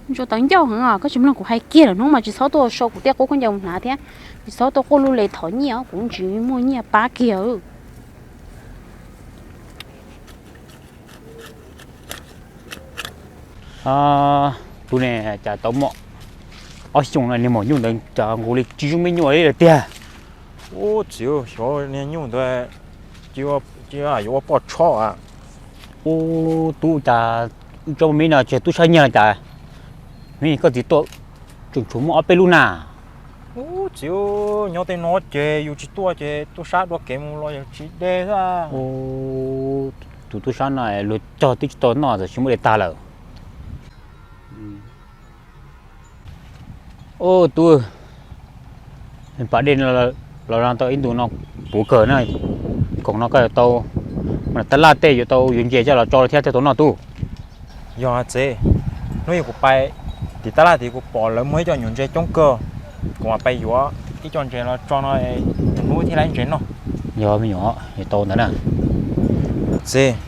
Ntsuag tawv ncauj heev os, koj tsis mloog kuv hais kiag lawm hnub mas tsis txhob tuaj sau kuv tej qub khaub ncaws mus hnav thiab, tsis txhob tuaj quaj luj le thov nyiaj os, kuv tsis muaj nyiaj pab kiag. Tub ne, cas tau muaj ob xyoos no niag maum nyuj ntawd cas nkaus li tsis zoo me nyuam li lawm tiag. Ub txiv, xyov niag nyuj ntawd yuav ua poj tshob a. Ub tub, cas wb tsob me no tsis tub sab nyiag los cas, hnub koj txiv tuaj tseem tshuav muaj ob peb lub na. Ub txiv, nyob tej no ces yus tsis tuaj ces tub sab dua kev mus los yog tsis de xwb. Tus tub sab no luag cog twb tsis tau noj txawm sis muab de tag lawm. Ub tub, pas dej los tau ib ntus no puv kawg na, koom no koj yuav tau, tab laj tej yuav tau yuav ntses coj los tso thiab thiaj tau noj tub. Yog txiv, hnub yog kuv pais tim tab laj tid kuv pom lawv muag ib co nyuam ntses coob kawg, kuv mam pais yuav ib co ntses los tso no, hnub thiaj li ntses noj. Yog me nyuam, yuav tau ntawd na. Txiv,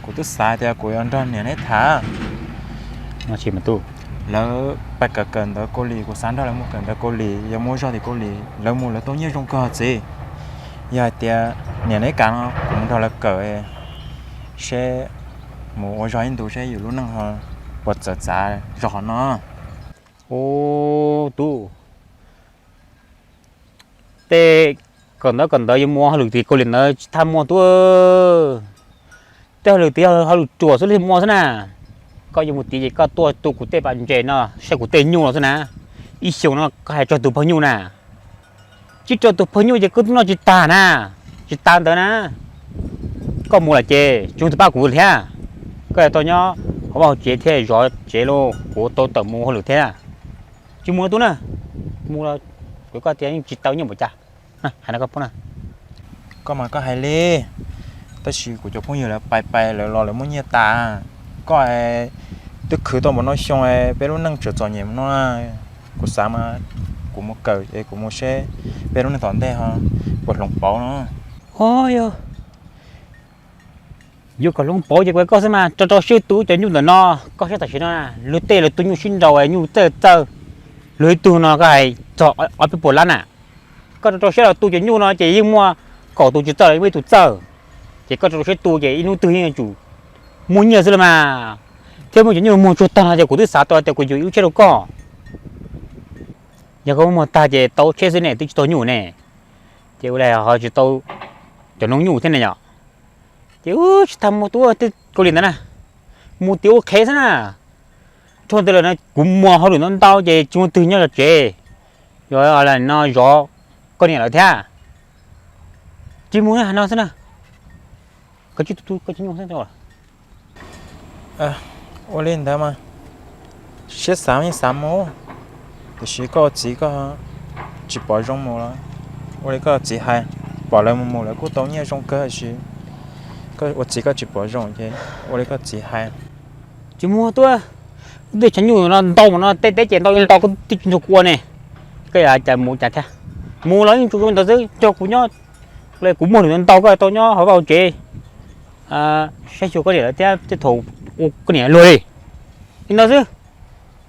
kuv twb xav tias kuv yuav nrog niam neb tham. Lawv pais kawm kawm ntawv Kaus Lim, kuv xav nrog lawv mus kawm ntawv Kaus Lim, yog muaj zog tim Kaus Lim lawv mus lawv tau nyiaj zoo kawg txiv. Yog hais tias niam neb kam no kuv mus nrog lawv kawm seb mus ua zog ib ntus seb yus lub neej ho puas txawv txav zog qhov no. Ub tub, tej kawm ntawv kawm ntawv yuav mus ua hauj lwm tim Kaus Lim ntawd tsis tau muaj tub. Tej hauj lwm tid yog hauj lwm ruam xwb li muaj xwb na. Koj yuav mus tid ces koj tuaj tu kuv tej pas ntses no saib kuv tej nyuj los xwb na. Ib xyoos no koj hais tsawg tus pawg nyuj na? Tsib rau tus pawg nyuj ces koj twb noj tsis tag na, tsis tas ntawd na. Koj mus lawm ces tsis muaj tus pab kuv thiab. Koj yuav tau nyob hauv vaj hauv tsev thiab zov tsev lauj, kuv tau tawm mus hauj lwm thiab. Tsis mus no tub na, mus los kuv koj tias yeej tsis tau nyiaj npaum cas. Hais no koj phooj na. Koj mas koj hais li, tab sis kuv cov phooj ywg lawv pais pais lawv los lawv muaj nyiaj tas. Koj twb khwv tau npaum no xyoo, peb lub neej tseem txom nyem no. Kuv xav mas kuv mus kawm es kuv mus seb peb lub neej tom ntej ho puas hloov pauv no. Ho yog yuav kom hloov pauv ces kuv koj xwb mas, rau rau siab tu cov nyuj ntawm no. Koj saib tam sim no luag tej lawv tu nyuj sib nraus nyuj txawj txawj, luag ib tug no koj hais txog ob peb puas lab na. Koj rau rau siab los tu cov nyuj no ces yeej muaj kaum tus tsis txawj los muaj ib tug txawj. Ces koj rau rau siab tu ces ib hnub twg yeej yuav tsum muaj nyiaj xwb los mas. Thiab muaj cov nyuj muag tsuag tag no ces kuv twb xav tau tias kuv yuav ib lub tsheb rau koj. Yog koj muag tag ces tau tsheb xwb ne, twb tsis tau nyuj ne. Ces ua li ho tsis tau cov noob nyuj thiab ne yom. Ces tsis tas mus tub tej Kaus Lim ntawd na, mus tim ua qhev xwb na. Dhau ntawd lawm no kuv muaj hauj lwm ntau ntau ces tsis muaj twg nyob zov tsev, yuav no zov koj niam lawv thiab. Tsis mus no xwb na. Koj tsis tu koj cov nyuj xwb. Ua li ntawd mas siab xav yeej xav mus, tiam sis koj ua txiv koj tsis pom zoo mus los ua li koj txiv hais. Pom lawv mus mus lawv kuj tau nyiaj zoo kawg, tiam sis koj ua txiv koj tsis pom zoo ces ua li koj txiv hais. Tsis mus tub, wb tej tshav nyuj no ntau mas no tej teb ces ntau ntau koj twb tsis nrog kuv ua ne. Koj cas mus cas thiab, mus los yeej tsuas zoo ntawd xwb, nrog kuv nyob, kuv muaj lwm ntau koj tau nyob hauv vaj hauv tsev, saib xyuas koj niam lawv thiab tej thaum ua koj niam luag li. Li ntawd xwb,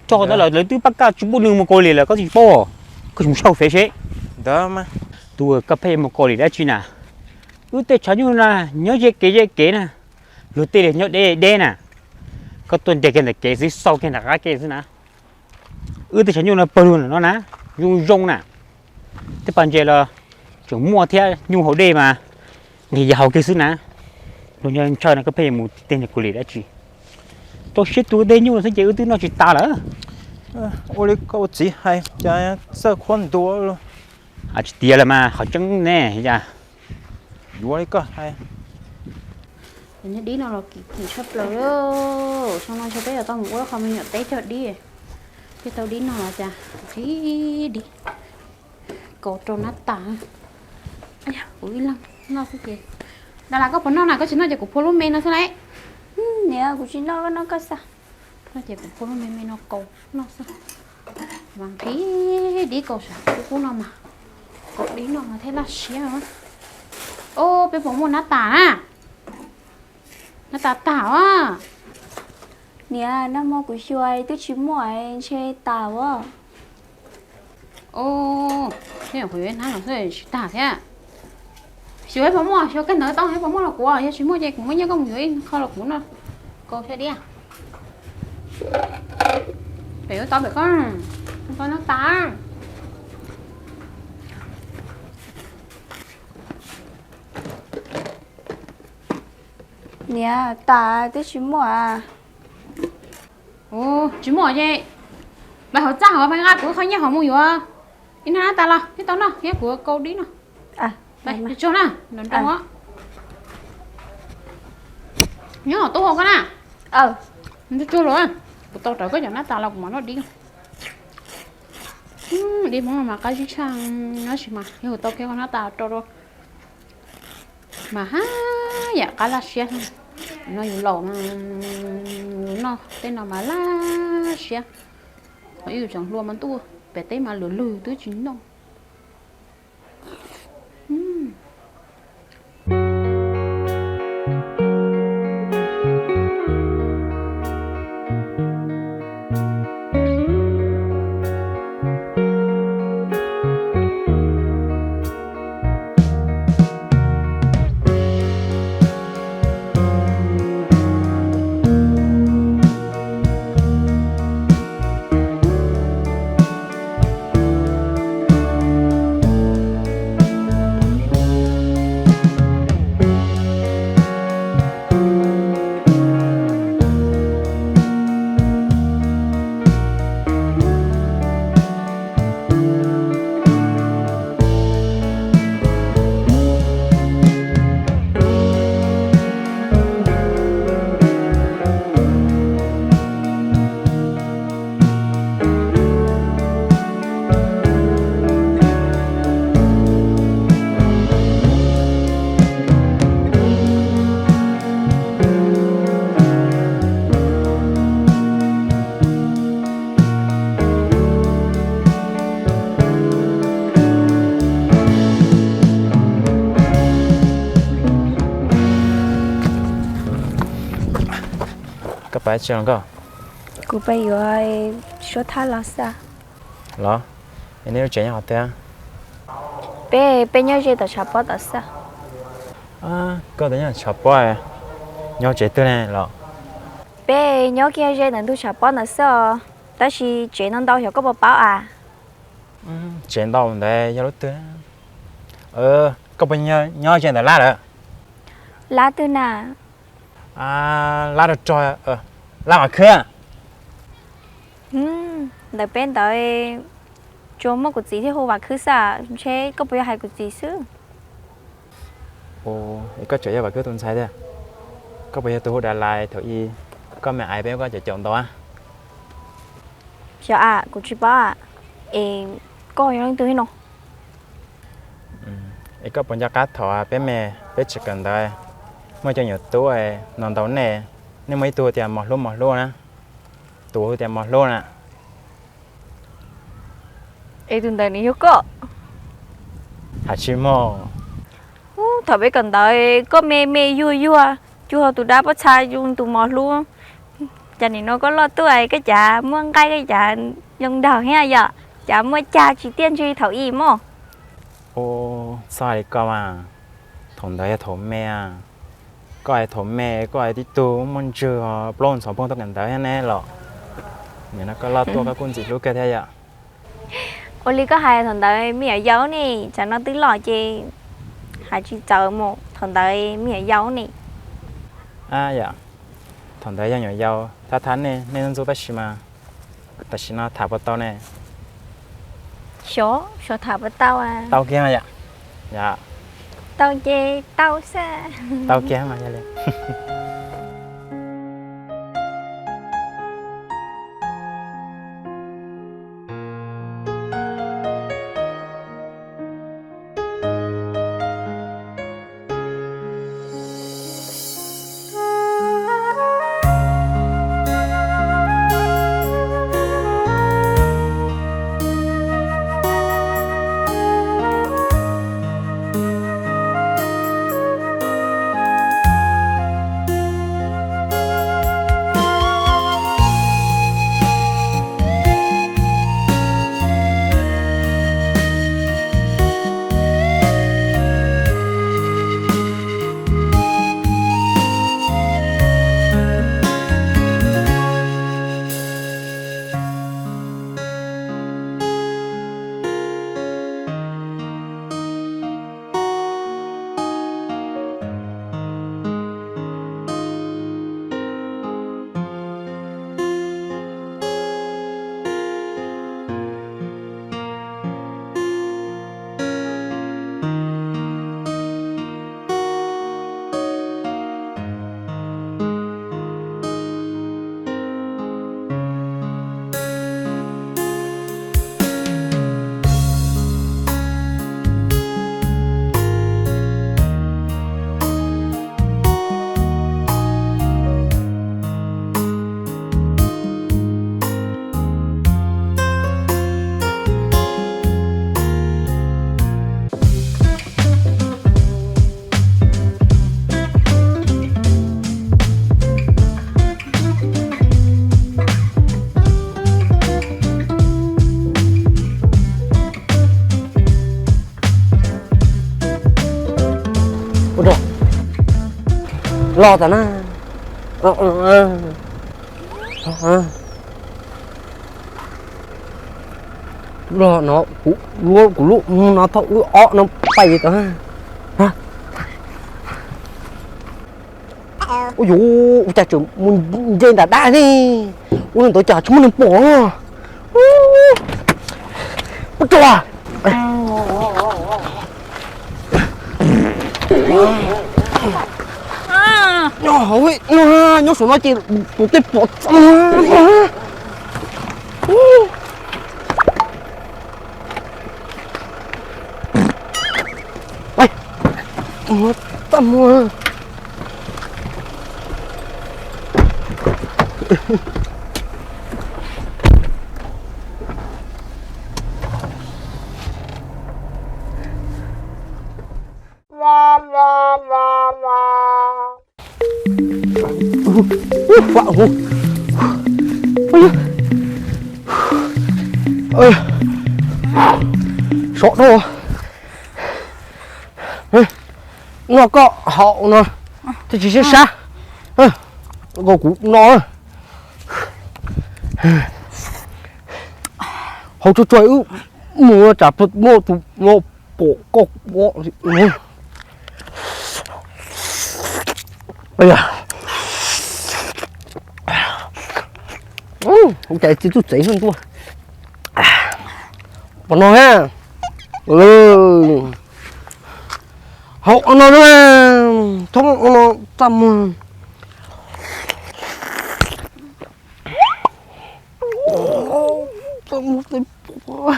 thaum ntawd lawv twb pab koj tsis pub nws mus Kaus Lim lawm koj tsis paub, koj tsis mus sau fev seb. Ntawd mas, tus koj pheej mus Kaus Lim dab tsi na? Wb tej tshav nyuj na, nyob ze kev ze kev na, luag tej li nyob deb deb na. Koj tuaj nres kiag ntawm kev xwb, xauj kiag nram qab kev xwb na. Wb tej tshav nyuj no pawg lug ntawm no na, zoo zoo na. Tej pas ntses los tseem muaj thiab, nyuj haus dej mas nqis yas haus kiag xwb na. Luag ntshaw no koj pheej mus tej niag Kaus Lim dab tsi? Rau siab tu tej nyuj xwb ces wb twb noj tsis tas lawm. Ua li koj ua txiv hais cas txawj qhuab ntuas los. Tsis tias lawm mas qhov tseeb ne, yog yuav li koj hais. Cov niag dib no los kim kim tshaj plaws. Xyoo no ntshe peb yuav tau mus ua qho me nyuam teb cog dib. Thiaj tau dib no los cas, dib, dib kaus rau nab tas. Kuv ib leeg noj xwb ces. Dab las koj puas noj na? Koj tsis noj ces kuv phua lub me no xwb lauj. Niam, kuv tsis noj, koj noj koj xwb. Noj ces kuv phua lub me me no kaus noj xwb. Mas nqhis dib kaus sav kub kub no mas, kaus dib no mas thiaj laj siab. Ob, peb puas muaj nab tas na? Nab tas tag os. Niam, nag hmo kuv xyuas twb tsis muaj, ntshe tas ua. Ub, tej nyuam qhuav yuav ib hnab los xwb tsis tas thiab. Xyuas ib puas muaj, xyuas kawg ntawd tau ib puas muaj los kuv, yog tsis muaj ces kuv muab nyiaj koj mus yuav ib qho los kuv noj. Kau thiab diaj. Pem ua tau pem koj, ua tau noj tas. Niam, tas twb tsis muaj. Ub, tsis muaj ces pais hauv txaj hauv pais nqa kuv qhov nyiaj hauv mus yuav ib hnab tas los thiab tau noj thiab kuv kau dib no. Tsuag na, nroo nroo. Nyob hauv tub hau koj na. Tsuag tsuag los, kuv tau rawv koj cov hnab tas los kuv mam noj dib. Dib Hmoob no mas qab zib tshaj, tab sis mas yog kuv tau kiag koj hnab tas rau rau mas haj yam qab laj siab. No yus laus mas yus noj tej no mas laj siab. Ho ib yus tseem hluas mas ntuj, pem teb mas luag lwg twb tsis noj. Koj pais tsi los koj? Kuv pais yuav suab thab los xwb. Los, es nej lub tsev nyob qhov twg? Peb, peb nyob ze tom tshav pob tom xwb. Koj twb nyob tshav pob, nyob tsev twg ne los? Peb nyob kiag ze ntawm ntug tshav pob ntawd xwb os, tab sis tsev no ntau xyov koj puas paub as. Tsev ntau ntawd yog lub twg? Koj puas nyob ze ntawm Lab lawm? Lab twg na? Lab rog rog, Lab Vam Khwb. Ntawm peb ntawd tsuas muaj kuv txiv thiab hu Vam Khwb xwb, ntshe koj puas yog hais kuv txiv xwb. Es koj tseem yog Vam Khwb tus ntxhais thiab? Koj puas yog tus hu da lais thaum ub koj me aiv peb muab koj caum caum ntaus? Xyov a, kuv tsis paub a. Es koj yog leej twg thiab no? Es koj puas nco qab thaum peb me, peb tseem kawm ntawv, muaj cov nyuam tub no ntaus nej, nej muaj ib tug tias Mos Hlub Mos Hlub na, tus hu tias Mos Hlub na. Es tus ntawd nws yog koj? Hais tsis muaj. Thaum peb kawm ntawv koj me me yuag yuag, cuag tus dab pob txha, tus Mos Hlub. Cas nim no koj loj tuaj koj cas muaj nqaij koj cas zoo nraug thiab yom, cas muaj cag tsis tiaj ntsig thaum ub mog. Ua, txhob hais li koj mas, thaum ntawd yog thaum me. Koj hais thaum me koj hais tib tug muaj ntswg plaub ntxhov phooj tuaj kawm ntawv thiab ne los. Nim no koj loj tuaj koj kuj ntxim hlub kawg thiab yom. Ua li koj hais thaum ntawd me nyuam yaus ne, tsam no twb loj ces hais tsis txawv mus, thaum ntawd me nyuam yaus ne. Yom, thaum ntawd yog nyuam yaus thab thab nej, nej ntxub ntxub tab sis mas tam sim no tham puas tau ne? Xyov, xyov tham puas tau. Tau kiag yom. Tau ces tau xwb. Tau kiag mas yog li. to tas na. Los no, kuv lub, kuv lub no thaum wb ob no pais tas. Ua yuv, ua cas tseem mus nce nram dab ne? Ua li ntawd cas tsis muaj neeg pom. Ua tsuag. Nyob hauv, nyob saum no ces tus tej pom txaj muag. Txaj muag. Sov dhau. No koj haus no, thiaj tsis sab sab. Kuv no haus tsuag tsuag wb mus tsam muaj tus no pom koj. Ua cas txiv tub txev ntuj. Pom no ha. Haus no na, thoob no txaj muag. Txaj muag tej pom.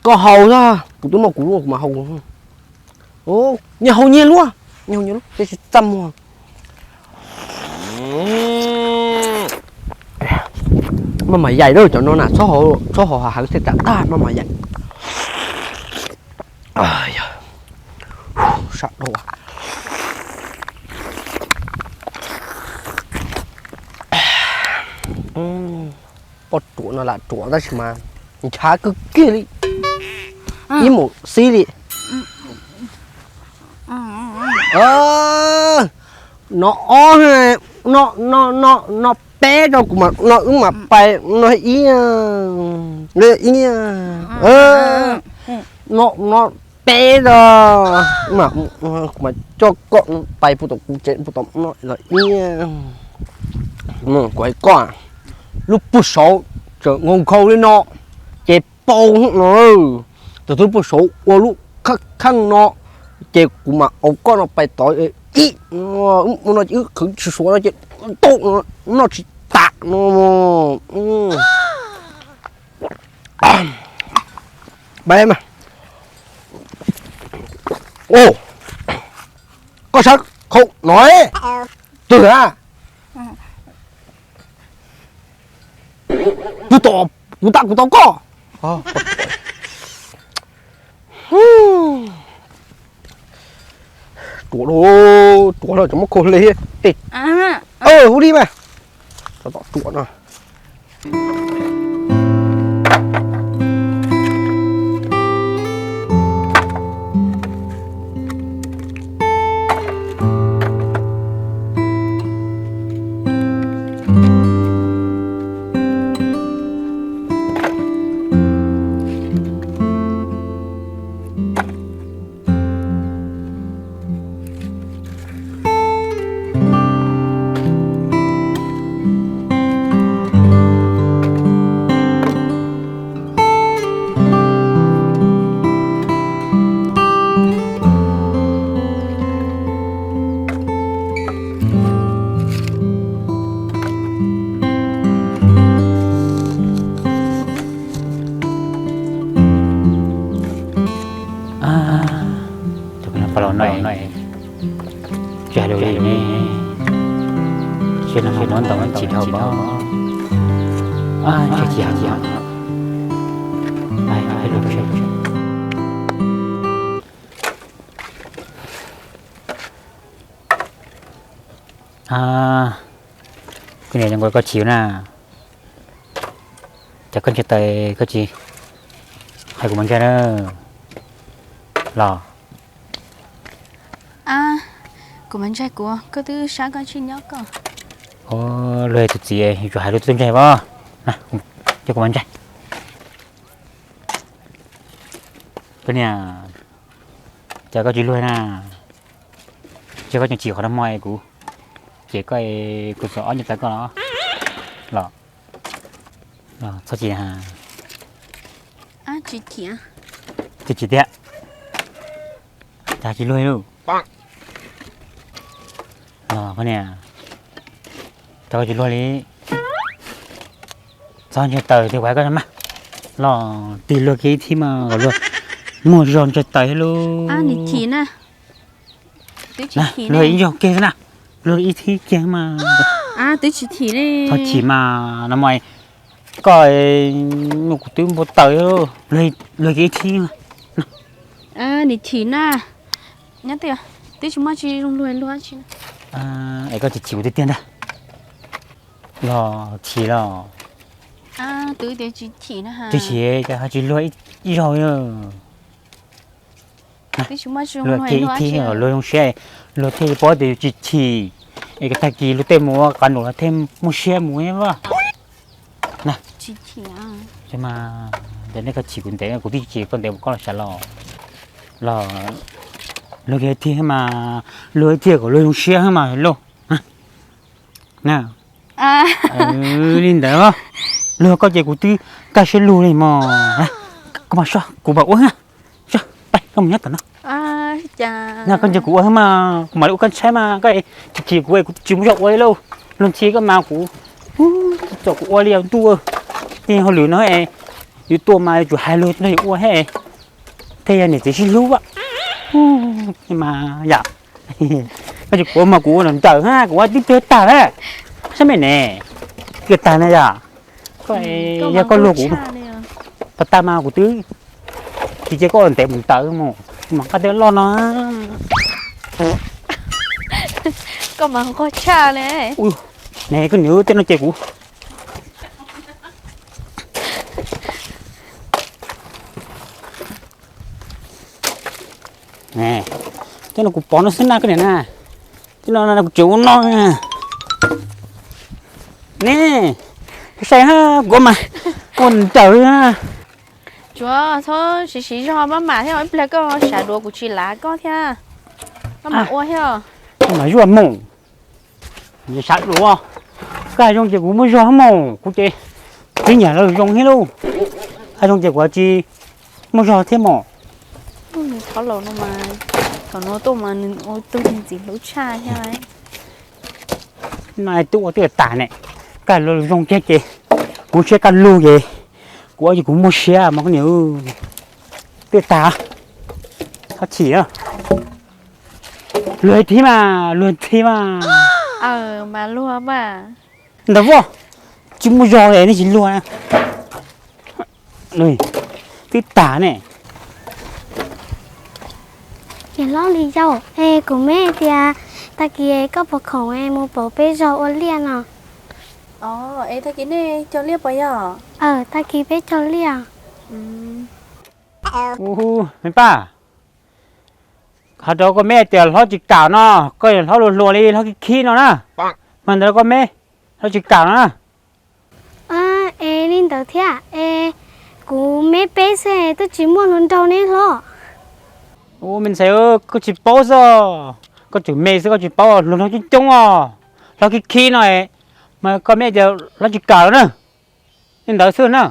Koj haus xwb, kuv twb muaj kuv lub kuv mam haus. Nyias haus nyias lub, nyias haus nyias lub, tsis txaj muag. Maj mam yaim lawm cov no na, txhob haus hav heev thiaj txav tag, maj mam yaim. Sab dhau. Poj ruam no lam ruam tab sis mas nchav kawg kiag li, ib mus xib li. No ob, no, no, no peb rau kuv mam, no wb mam pais, no ib, ib, no, no peb rau, kuv mam coj koj pais puag tom kuv tsev puag tom no los ib. Kuv hais koj, lub puag saud tseem nkhaus nkhaus li no, ces paus no. Tus twg puag saud ua lub kheej no, ces kuv mam aus koj no pais tod ib. Ua no ces wb khwv tsis suav no ces tau no, noj tsis tas no. Koj saib khau no, twg a? Kuv tom, kuv tam kuv tau koj. Ruam, ruam los tseem muab khau hle tej. Hu li mas. Tom ruam no. Tus poj laus no, tsis hais lus li ne, tsis hais lus li, ntawm no tsis dhau. Tsis hais lus. Kuv niam, koj tsis na, cas koj ntshai tas koj tsis hais kuv mas ntshai na. Los, kuv mas ntshai kuv, koj twb sab koj tsis nyob koj. Luag tus txiv yuav hais luag twb ntshai os. Coj kuv mas ntshai. Koj niam, cas koj tsis luag na? Ces koj tseem chim qhov no hmo es kuv, ces koj, kuv txog ob nyuag taw koj los, los txhob chim. Tsis chim tiag. Cas tsis luag li. Los koj niam, cas koj tsis luag li. Txhob ntshai taws tiag, kuv hais koj mas, los tig luag kiag ib thib mas kom luag muaj zog ntshai taws thiab lauj. Luag ib zaug kiag xwb na, luag ib thib kiag mas. Tsis chim mas no mas, koj, kuv twb npau taws, luag kiag ib thib. Nws chim na, nyob twb tsis muaj tsis zoo luag luag. Es koj tsis chim kuv tiag tiag ntag. Los chim los. Tsis chim, cas ho tsis luag ib zaug. Luag kiag ib thib, luag zoo siab, luag thiaj paub tias yus tsis chim. Es tag kis luag tej mus ua qab num los thiaj muaj siab mus vaj. Mas ntawm nej koj chim kuv ntev, kuv twb chim koj ntev mus koj los sawv los. Los luag kiag ib thib mas, luag ib thib kom luag zoo siab mas lauj. Li ntawd, luag koj ces kuv twb kaj siab lug li mog. Koj mas sob, kuv mam ua, sob, pab koj mus nyob tom no. Koj ntsia kuv ua mas kuv mam li ua koj ntshai mas koj tsis chim kuv es kuv tsis muaj zog ua li lauj. Luag ntxhi koj mas kuv, txom kuv ua li ntuj. Tej hauj lwm no yus tuaj mas yuav tsum hais luag no yus ua thiab, thiaj yog niam txiv sib hlub. Mas yom, koj tsis kuv mas kuv ua nrawm nrawm, kuv ua tib pliag tag lawm. Saib me ne, tib pliag tag na yom. Koj, yog koj luag kuv, tag tag mas kuv twb tsis cia koj ntev mus ntawd mus, mas koj tej loj no. Koj mas nquag tshaj li. Ne koj niam, tej no ces kuv, tej no kuv pov no xwb na koj niam na. Tej no kuv tseem ua no. Ne, sai hab kuv mas ua nrawm. Tsuav txhob siv siv zog maj mam thiab, ib pliag koj sav duav kuv tsis lav koj thiab. Koj mam ua thiab. Koj mas zuaj moos. Sav duav, koj hais zoo ces kuv muaj zog moos, kuv ces tib nyam los zoo thiab lauj. Hais zoo ces kuv tsis muaj zog thiab mos. Nws thov laus no mas, thaum no tuaj mas nws ua tug ntxim hlub tshaj thiab. Mas twb ua twb tas ne, koj hais los zoo kiag ces kuv siab kaj lug ces kuv ua ces kuv muaj siab mas koj niam. Twb tas, txhob chim. Luag thiab mas, luag thiab mas. Mas luag mas. Ntawd voj, tsis muaj zog es nej tsis luag na. Twb tas ne. Niam hlob Lis Yau, es kuv meb tias tag kis koj puas khoom es mus pauv peb zog ua liaj no? Es tag kis nej cog liaj puas yog? Tag kis peb cog liaj. Me Paj, hais rau koj meb tias hlob tsis kam no, koj hlob luag hluas li hlob khib khib no na. Mas ntawd koj meb, hlob tsis kam no na. Es li ntawd thiab es kuv meb peb xwb twb tsis muaj hluas nraug ne hlob. Ua me ntxhais, koj tsis paub xwb, koj tseem me xwb koj tsis paub, hluas nraug coob coob os, hlob khib khib no, mas koj meb tias hlob tsis kam no na. Li ntawd xwb na.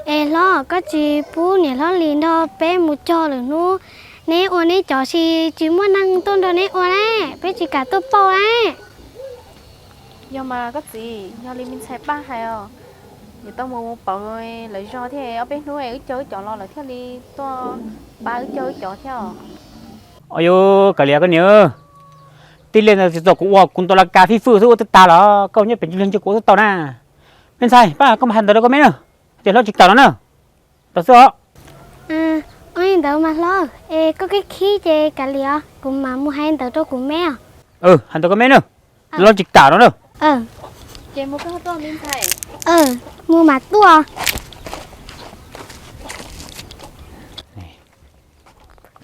Es hlob, koj tsis pub niam hlob Lis nrog peb mus cog lwm hnub, neb ua neb cov si, tsis muaj neeg tuaj nrog neb ua ne, peb tsis kam tuaj pauj ne. Yog mas koj txiv, yog li me ntxhais Paj hais os, yuav tau mus pauv lawv zog thiab, ob peb hnub wb cog wb cov los lawv thiaj li tuaj pab wb cog wb cov thiab os. Os yus, kav liam koj niam, tij liaj ntawd tsis txaus kuv ua, kuv ntaus la kas fij fwj xwb ua twb tag los koj nyob pem ntsis luag ntsia kuv ua twb tau na. Me ntxhais Paj, koj mas hais ntawd rau koj meb na, tias hlob tsis kam no na. Tau xwb os. Ua li ntawd mas hlob, es koj khib khib ces kav liam os, kuv mam mus hais ntawd rau kuv meb os. Hais ntawd koj meb na, hlob tsis kam no na. Ces mus koj tuaj me ntxhais. Mus mam tuaj.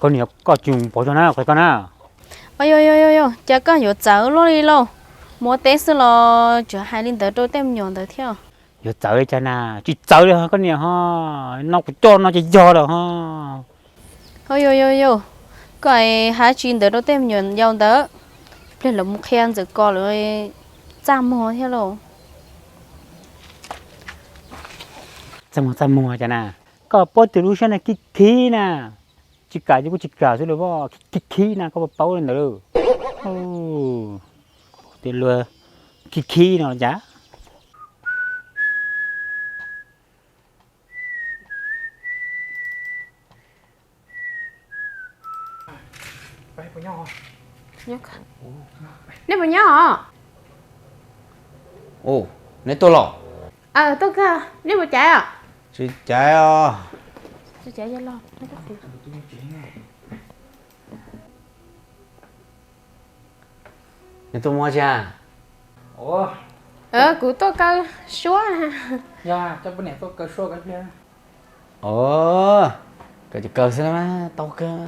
Koj niam, koj tsis pov zog na, qhia koj na. Yog yog yog, cas koj yuav txawv luaj li lauj? Mus ua teb xwb los tseem hais li ntawd rau tej me nyuam ntawd thiab? Yuav txawv cas na, tsis txawv li koj niam ho, no kuv coj no ces yog lawm ho. Yog yog yog, koj hais tsis ntawd rau tej me nyuam yaus ntawd, pliag lawv mus qhia ntxawm ko lawv txaj muag thiab lauj. Txaj muag txaj muag cas na, koj paub tias lub siab no khib khib na, tsis kam ces kuj tsis kam xwb lauj, khib khib na, koj paub li ntawd lauj. Tias luag khib khib no cas. Nej puas nyob os? Neb tuaj los? Tuaj kawg, nej puas caiv os? Tsis caiv os. Neb tuaj muab tsi? Kuv tuaj kaw suab. Os, kaw ces kaw xwb na, tau kawg.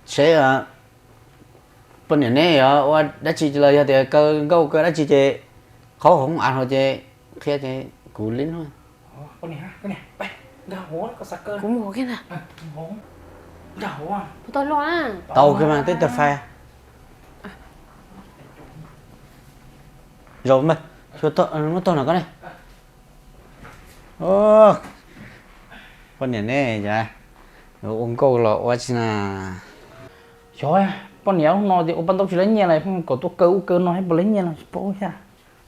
Seb, poj niam neb yuav ua dab tsi los yog tias kaw nkauj kaw dab tsi ces qhov hauv av no ces qhia ces kuv li no. Kuv mus kiag ntag. Puas tau luaj na? Tau kawg mas, twb tawg fais. Zaum npawg, muab tog no koj ne. Poj niam ne, ua nkauj los ua tsi na? Xyov, poj niam ub no ces ua paj ntaub tsis laib nyiaj lawm, kom tuaj kaw ub kaw no thiab puas laib nyiaj los tsis paub thiab.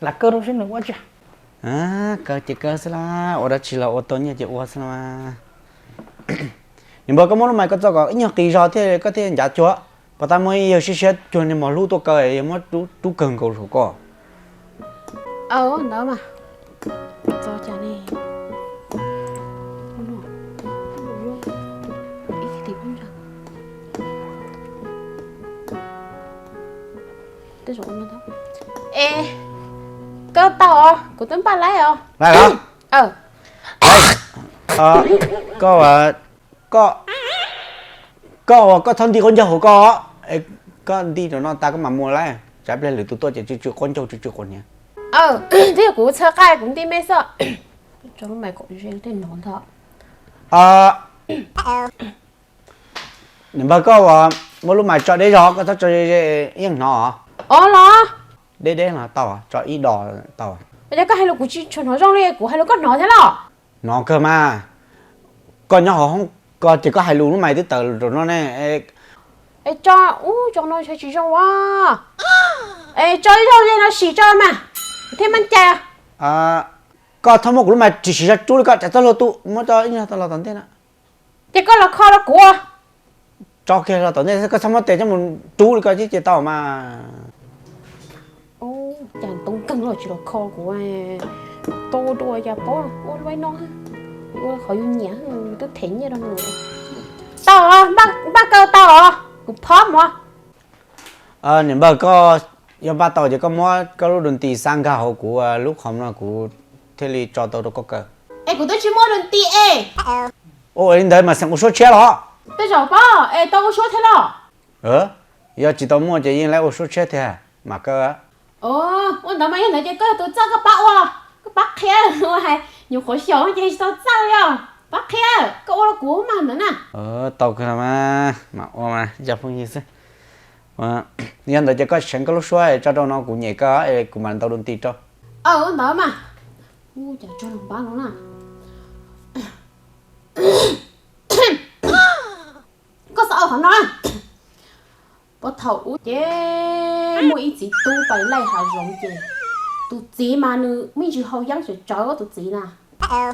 Lam kaw rau seb nws ua tsi. Kaw ces kaw xwb las, ua dab tsi los ua tau nyiaj ces ua xwb las. Niam npawg, koj muab lub mais koj txo kom ib nyuag qis zog thiaj koj thiaj ncav cuag. Puas tas muaj ib yawg siab siab cuag niag mos hlub tuaj kaw, yog muab rub kawg nkaus saum koj. Ntawd mas, txo cas ne, es, koj tau os, kuv twb npaj laib os. Laib los? Koj, koj, koj ua koj txhob nti qaub ncaug hauv koj, koj nti rau no tas koj mam mus laib, tsam pliag lwm tus tuaj ces tsw tsw qaub ncaug tsw tsw quav hniav. Twb yog kuv txhawj qaij kuv nti me xwb. Tso lub mais kom ze tej hnov ntag. Niam npawg, koj ua muab lub mais tso deb zog, koj txhob tso ze ze yeej hnov. Os los? Deb deb no tau, tso ib do tau. Yog koj hais lus kuv tsis tshua hnov zoo li, kuv hais lus koj hnov thiab los? Hnov kawg mas. Koj nyob hauv hoob ko ces koj hais lus lub mais twb tawm rau no ne. Es tso, ub, tso no ntshai tsis zoo as. Es tso ib zaug li no sim tso mas, thiaj meej cai. Koj txhob muab kuv lub mais tsis siv zog rub li koj, tsam txoj hlua tu, muab tso ib nyuag tau los tom ntej na. Ces koj los kho rau kuv. Tso kiag los tom ntej, koj txhob muab tes coj mus rub li koj tib ces tau mas. Cas ntoo kawg los tsis los kho kuv, tau dua cas paub ua luaj no, ua qhov yus nyiam twb them nyiaj rau nws. Tau, npaj kaw tau os, kuv phob mov. Niam npawg, koj yog npaj tau ces koj muab koj lub dun tis xa nkag hauv kuv lub qhov no kuv thiaj li tso tau rau koj kaw. Es kuv twb tsis muaj dun tis es. Ua li ntawd mas xeem ua suab tshiab los? Tej zaum paub es tau ua suab thiab los? Yog tsis tau muaj ces yeej lawv ua suab tshiab thiab mas kaw. Ua ntawd mas yog ntawd ces koj yog tus txawj koj pab ua, koj pab qhia ua hais nyuam qhuav xyaum ces tsis tau txawj li os. Pab qhia, koj ua rau kuv mas ntawd na. Tau kawg mas, mam ua mas cov phooj ywg xwb. Yog ntawd ces koj seev koj lub suab tso rau no kuv nyem koj es kuv mam ntaus dun tis rau. Ua ntawd mas. Ua cas tso los npab no na. Koj xav ua qhov no. Puag thaum ub ces muaj ib txiv tub pais laij hav zoov ces tus txiv mas nws me ntsis haus yeeb tsawv tsawv tus txiv na.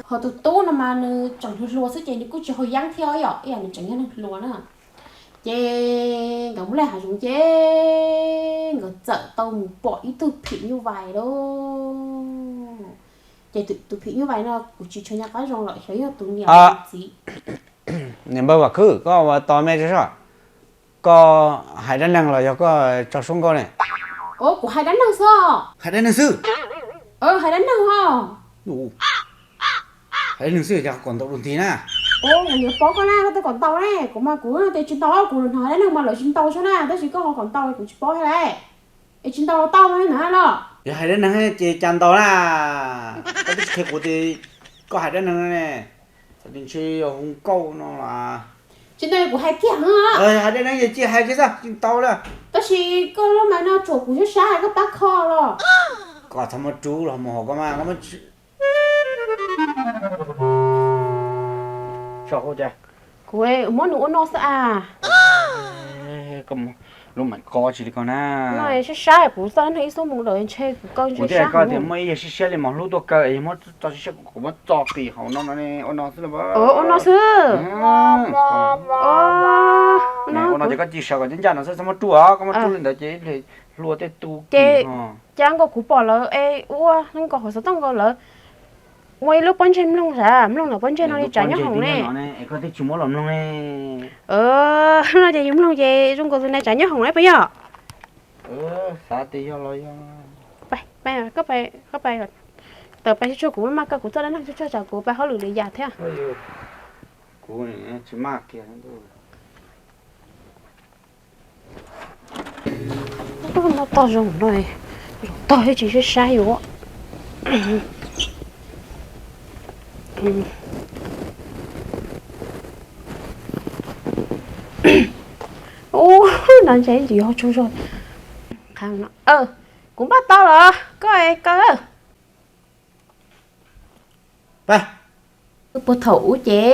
Ho tus tub no mas nws tseem hluas hluas xwb ces nws kuj tsis haus yeeb thiab yom, ib yam nws tseem yog neeg hluas na. Ces nkawd mus laij hav zoov ces nkawd txawm tau mus pom ib tug phim nyuj vais lauj. Ces tus phim nyuj vais no kuv tsis tshua nco qab zoo lawm, xyov yog tus niam los tus txiv. Niam npawg Vam Khwb, koj ua tos me tso, koj hais dab neeg los yog koj tso suab nkauj ne? Ua kuv hais dab neeg xwb. Hais dab neeg xwb? Hais dab neeg os. Hais dab neeg xwb cas kom ntaus dua nti na. Kuv yuav paub koj na, koj twb kom ntaus ne, kuv mas kuv tias tsis ntaus, kuv hnov dab neeg mas lawv tsis ntaus xwb na, tab sis koj ho kom ntaus kuv tsis paub thiab lauj. Es tsis ntaus los tau no na los? Yog hais dab neeg ces cas ntaus na, koj twb tsis qhia kuv tias koj hais dab neeg ne, txawm tias ntshe yog hu nkauj no los. Tsis ntaus kuv hais kiag. Hais dab neeg ces cia hais kiag xwb, tsis ntaus li. Tab sis koj lub mas no tsuam kuv sab sab hais koj pab kho los. Koj txhob muab rub los mus hauv koj mas, koj muab Kuv muab nws ua no xwb as. Lub mas koj tsis li koj na. Sab sab kuv txoj neeg ib xub mus lawm ntshe kuv koj ntshe sab koj tias muaj ib yam siab siab li mos hlub tuaj kaw es yog muab txoj siab siab kuv muab txo qis hauv no no ua no xwb los. Ua no xwb. Ua no ces koj cia sawv kom ncaj ncaj no xwb, txhob muab rub os, koj muab rub li ntawd ces ib pliag hlua tej tu ces. Cas nkaus kuv pom lawv es ua nkaus hauv xov tooj nkaus lawv muaj ib lub pob ntseg mloog, mloog ntawm pob ntseg no li tsav nyob hoom ne. Koj twb tsis muab los mloog ne. No ces yus mloog ces zoo nkaus tus nai tsav nyob hoom ne puas yog? Xav tias yog los yog. Tawm pais tsuag tsuag kuv maj maj kawg kuv txoj dab neeg tsuag tsuag tsam kuv pais hauj lwm lwm yam thiab. Kuv tsis maj kiag. Noj tog zoo no, zoo tog thiab tsis sab sab yuav. Ub, no ntshe tsis yog tsaug zog. Kuv npaj tau los koj kaw. Puag thaum ub ces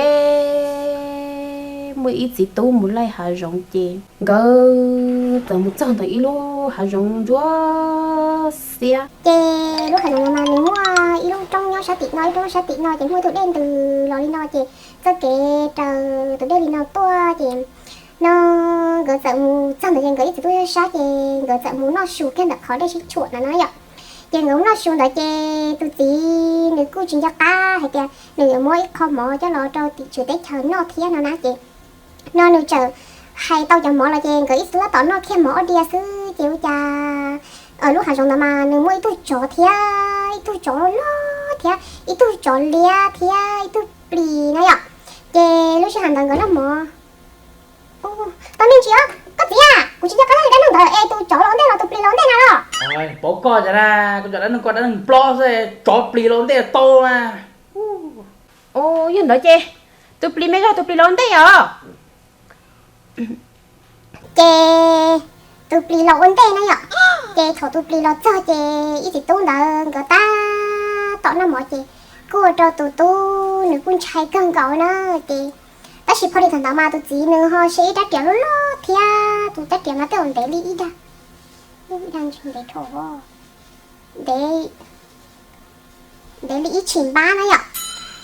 muaj ib txiv tub mus laij hav zoov ces nkawd txawm mus txog ntawm ib lub hav zoov ntsuab xiab. Ces lub hav zoov no mas nws muaj ib lub roob nyob sab tim no, ib lub roob sab tim no ces muaj ib tug dej ntws los li no ces txoj kev raws tus dej li no tuaj ces no nkawd txawm mus txog ntawd ces nkawd ib txiv tub sab ces nkawd txawm mus noj su kiag ntawm qhov dej sib tshuam no no yom. Ces nkawd mus noj su ntawd ces tus txiv nws kuj tsis nco qab hais tias nws yuav muab ib qho mov coj los rau tim tswv teb chaws noj thiab no na ces no nws txawm hais tau cov mov los ces nkawd ib txiv tub tab tom noj kiag mov ob diav xwb ces ua cas lub hav zoov ntawd mas nws muaj ib tug tsov thiab ib tug tsov loj thiab ib tug tsov liab thiab ib tug plis na yom. Ces lub sij hawm ntawd nkawd noj mov. Tau me ntsis os koj txiv a, kuv tsis nco qab dab neeg ntawd es tus tsov los ua ntej los tus plis los ua ntej na los? Paub koj cas na, koj cov dab neeg koj dab neeg plob xwb, tsov plis los ua ntej tau mas. Yog ntawd ces tus plis me zog tus plis los ua ntej os. Ces tus plis los ua ntej na yom. Ces thaum tus plis los txog ces ib txiv tub ntawd nkawd tab tom noj mov ces kuj ua rau tus tub nws kuj ntshai kawg nkaus na. Ces tab sis pho li thaum ntawd mas tus txiv nws ho siv ib rab riam loj loj thiab tus rab riam mas tej zaum ntev li ib dag, ntev dhau, ntev, ntev li ib tshim npab na yom.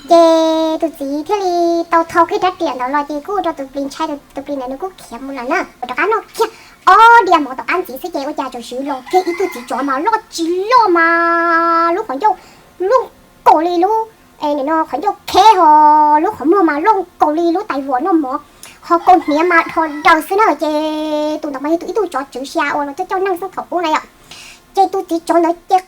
Ces tus txiv thiaj li tau thau kiag rab riam ntawd los ces kuj ua rau tus plis ntshai, tus plis ntawd nws kuj khiav mus lawm na. Rov qab noj kiag ob diav mov tom qab ntxiv xwb ces ua cas txawm siv los kiag ib tug txiv tsov mas loj tsis loj mas lub qhov ncauj loj nkaus li lub, no qhov ncauj kheb ho lub qhov muag mas loj nkaus li lub tais vuam noj mov, ho kaus hniav mas dhos daws xwb na. Ces tus ntawd mas yog tus ib tug tsov tswv xya uas los coj coj neeg xwb thaum ub na yom. Ces tus txiv tsov ntawd ces